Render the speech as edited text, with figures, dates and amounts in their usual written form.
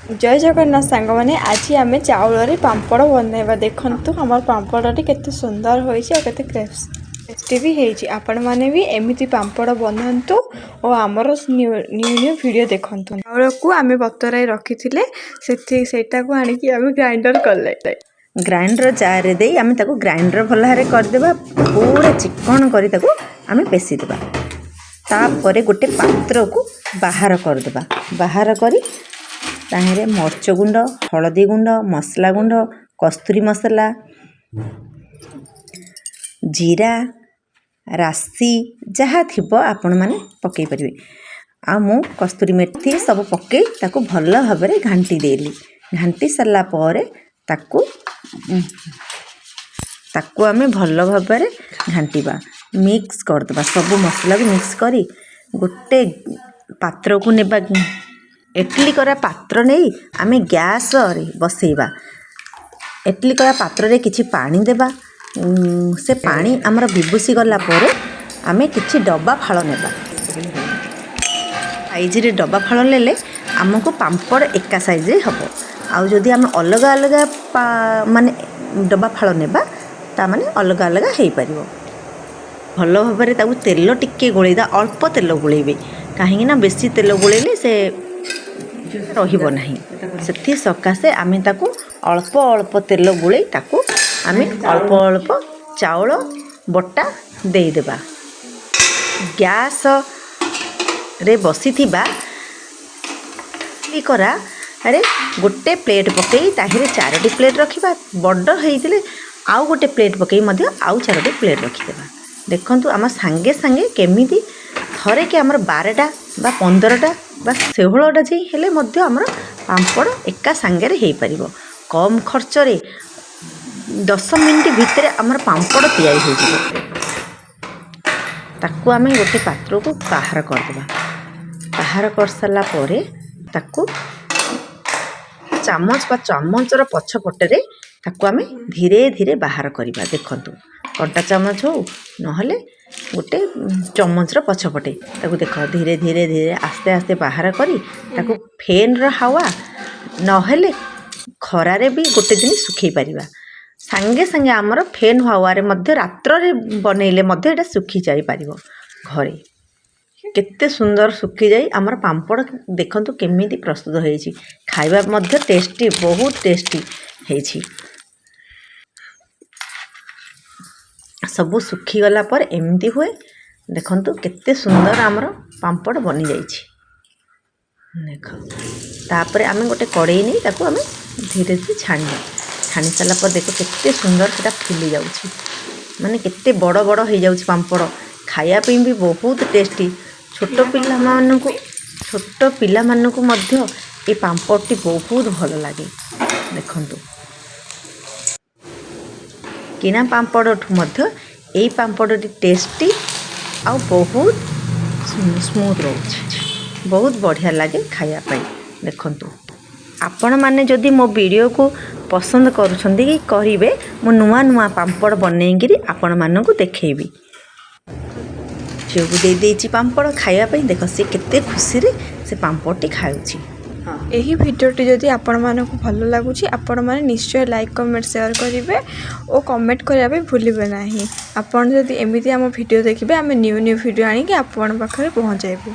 ଜୟ ଜଗନ୍ନାଥ ସାଙ୍ଗମାନେ, ଆଜି ଆମେ ଚାଉଳରେ ପାମ୍ପଡ଼ ବନାଇବା। ଦେଖନ୍ତୁ, ଆମର ପାମ୍ପଡ଼ଟି କେତେ ସୁନ୍ଦର ହୋଇଛି ଆଉ କେତେ ଟେଷ୍ଟି ବି ହେଇଛି। ଆପଣମାନେ ବି ଏମିତି ପାମ୍ପଡ଼ ବନାନ୍ତୁ ଓ ଆମର ନ୍ୟୁ ନ୍ୟୁ ଭିଡ଼ିଓ ଦେଖନ୍ତୁ। ଚାଉଳକୁ ଆମେ ବତୁରାଇ ରଖିଥିଲେ, ସେଇଟାକୁ ଆଣିକି ଆମେ ଗ୍ରାଇଣ୍ଡର କଲେ। ଗ୍ରାଇଣ୍ଡର ଜାର୍ରେ ଦେଇ ଆମେ ତାକୁ ଗ୍ରାଇଣ୍ଡର ଭଲ ଭାବରେ କରିଦେବା। ପୁରା ଚିକଣ କରି ତାକୁ ଆମେ ପେଶିଦେବା। ତାପରେ ଗୋଟେ ପାତ୍ରକୁ ବାହାର କରିଦେବା। ବାହାର କରି ତାହିଁରେ ମରିଚ ଗୁଣ୍ଡ, ହଳଦୀ ଗୁଣ୍ଡ, ମସଲା ଗୁଣ୍ଡ, କସ୍ତୁରୀ ମସଲା, ଜିରା, ରାଶି ଯାହା ଥିବ ଆପଣମାନେ ପକାଇ ପାରିବେ। ଆଉ ମୁଁ କସ୍ତୁରୀ ମେଥି ସବୁ ପକାଇ ତାକୁ ଭଲ ଭାବରେ ଘାଣ୍ଟି ଦେଲି। ଘାଣ୍ଟି ସାରିଲା ପରେ ତାକୁ ତାକୁ ଆମେ ଭଲ ଭାବରେ ଘାଣ୍ଟିବା, ମିକ୍ସ କରିଦେବା। ସବୁ ମସଲାକୁ ମିକ୍ସ କରି ଗୋଟେ ପାତ୍ରକୁ ନେବା। ଇଟଲି କରା ପାତ୍ର ନେଇ ଆମେ ଗ୍ୟାସରେ ବସେଇବା। ଇଟଲି କରା ପାତ୍ରରେ କିଛି ପାଣି ଦେବା। ସେ ପାଣି ଆମର ବିବୁସି ଗଲା ପରେ ଆମେ କିଛି ଡବା ଫାଳ ନେବା। ସାଇଜରେ ଡବା ଫାଳ ନେଲେ ଆମକୁ ପାମ୍ପଡ଼ ଏକା ସାଇଜରେ ହେବ। ଆଉ ଯଦି ଆମେ ଅଲଗା ଅଲଗା ମାନେ ଡବା ଫାଳ ନେବା, ତା'ମାନେ ଅଲଗା ଅଲଗା ହେଇପାରିବ। ଭଲ ଭାବରେ ତାକୁ ତେଲ ଟିକେ ଗୋଳେଇଦେବା। ଅଳ୍ପ ତେଲ ଗୋଳେଇବେ, କାହିଁକି ନା ବେଶୀ ତେଲ ଗୋଳେଇଲେ ସେ ରହିବ ନାହିଁ। ସେଥି ସକାଶେ ଆମେ ତାକୁ ଅଳ୍ପ ଅଳ୍ପ ତେଲ ଗୋଳେଇ ତାକୁ ଆମେ ଅଳ୍ପ ଅଳ୍ପ ଚାଉଳ ବଟା ଦେଇଦେବା। ଗ୍ୟାସରେ ବସିଥିବା କରାରେ ଗୋଟେ ପ୍ଲେଟ୍ ପକାଇ ତାହିଁରେ ଚାରୋଟି ପ୍ଲେଟ୍ ରଖିବା। ବଡ଼ ହେଇଥିଲେ ଆଉ ଗୋଟେ ପ୍ଲେଟ୍ ପକାଇ ମଧ୍ୟ ଆଉ ଚାରୋଟି ପ୍ଲେଟ୍ ରଖିଦେବା। ଦେଖନ୍ତୁ, ଆମ ସାଙ୍ଗେ ସାଙ୍ଗେ କେମିତି ଥରେକେ ଆମର 12ଟା ବା 15ଟା ବା 16ଟା ଯାଇ ହେଲେ ମଧ୍ୟ ଆମର ପାମ୍ପଡ଼ ଏକା ସାଙ୍ଗରେ ହେଇପାରିବ। କମ୍ ଖର୍ଚ୍ଚରେ 10 ମିନିଟ୍ ଭିତରେ ଆମର ପାମ୍ପଡ଼ ତିଆରି ହେଇଯିବ। ତାକୁ ଆମେ ଗୋଟେ ପାତ୍ରକୁ ବାହାର କରିଦେବା। ବାହାର କରିସାରିଲା ପରେ ତାକୁ ଚାମଚ ବା ଚାମଚର ପଛପଟରେ ତାକୁ ଆମେ ଧୀରେ ଧୀରେ ବାହାର କରିବା। ଦେଖନ୍ତୁ, କଣ୍ଟା ଚାମଚ ହଉ, ନହେଲେ ଗୋଟେ ଚାମଚର ପଛପଟେ ତାକୁ ଦେଖ, ଧୀରେ ଧୀରେ ଧୀରେ ଆସ୍ତେ ଆସ୍ତେ ବାହାର କରି ତାକୁ ଫେନ୍ର ହାୱା ନହେଲେ ଖରାରେ ବି ଗୋଟେ ଦିନ ଶୁଖେଇ ପାରିବା। ସାଙ୍ଗେ ସାଙ୍ଗେ ଆମର ଫେନ୍ ହାୱାରେ ମଧ୍ୟ ରାତ୍ରରେ ବନେଇଲେ ମଧ୍ୟ ଏଇଟା ଶୁଖି ଯାଇପାରିବ ଘରେ। କେତେ ସୁନ୍ଦର ଶୁଖିଯାଇ ଆମର ପାମ୍ପଡ଼ ଦେଖନ୍ତୁ କେମିତି ପ୍ରସ୍ତୁତ ହେଇଛି। ଖାଇବା ମଧ୍ୟ ଟେଷ୍ଟି, ବହୁତ ଟେଷ୍ଟି ହେଇଛି। ସବୁ ଶୁଖିଗଲା ପରେ ଏମିତି ହୁଏ। ଦେଖନ୍ତୁ, କେତେ ସୁନ୍ଦର ଆମର ପାମ୍ପଡ଼ ବନିଯାଇଛି। ଦେଖ, ତାପରେ ଆମେ ଗୋଟେ କଡ଼େଇ ନେଇ ତାକୁ ଆମେ ଧୀରେ ଧୀରେ ଛାଣିବା। ଛାଣି ସାରିଲା ପରେ ଦେଖ, କେତେ ସୁନ୍ଦର ସେଟା ଫୁଲି ଯାଉଛି, ମାନେ କେତେ ବଡ଼ ବଡ଼ ହେଇଯାଉଛି ପାମ୍ପଡ଼। ଖାଇବା ପାଇଁ ବି ବହୁତ ଟେଷ୍ଟି। ଛୋଟ ପିଲାମାନଙ୍କୁ ମଧ୍ୟ ଏ ପାମ୍ପଡ଼ଟି ବହୁତ ଭଲ ଲାଗେ। ଦେଖନ୍ତୁ, କିଣା ପାମ୍ପଡ଼ଠୁ ମଧ୍ୟ ଏଇ ପାମ୍ପଡ଼ଟି ଟେଷ୍ଟି ଆଉ ବହୁତ ସ୍ମୁଥ୍ ରହୁଛି। ବହୁତ ବଢ଼ିଆ ଲାଗେ ଖାଇବା ପାଇଁ। ଦେଖନ୍ତୁ, ଆପଣମାନେ ଯଦି ମୋ ଭିଡ଼ିଓକୁ ପସନ୍ଦ କରୁଛନ୍ତି କି କରିବେ, ମୁଁ ନୂଆ ନୂଆ ପାମ୍ପଡ଼ ବନେଇକିରି ଆପଣମାନଙ୍କୁ ଦେଖେଇବି। ଝିଅକୁ ଦେଇଦେଇଛି ପାମ୍ପଡ଼ ଖାଇବା ପାଇଁ। ଦେଖ, ସେ କେତେ ଖୁସିରେ ସେ ପାମ୍ପଡ଼ଟି ଖାଉଛି। ଏହି ଭିଡ଼ିଓଟି ଯଦି ଆପଣମାନଙ୍କୁ ଭଲ ଲାଗୁଛି, ଆପଣମାନେ ନିଶ୍ଚୟ ଲାଇକ୍, କମେଣ୍ଟ, ସେୟାର କରିବେ ଓ କମେଣ୍ଟ କରିବା ପାଇଁ ଭୁଲିବେ ନାହିଁ। ଆପଣ ଯଦି ଏମିତି ଆମ ଭିଡ଼ିଓ ଦେଖିବେ, ଆମେ ନ୍ୟୁ ନ୍ୟୁ ଭିଡ଼ିଓ ଆଣିକି ଆପଣଙ୍କ ପାଖରେ ପହଞ୍ଚାଇବୁ।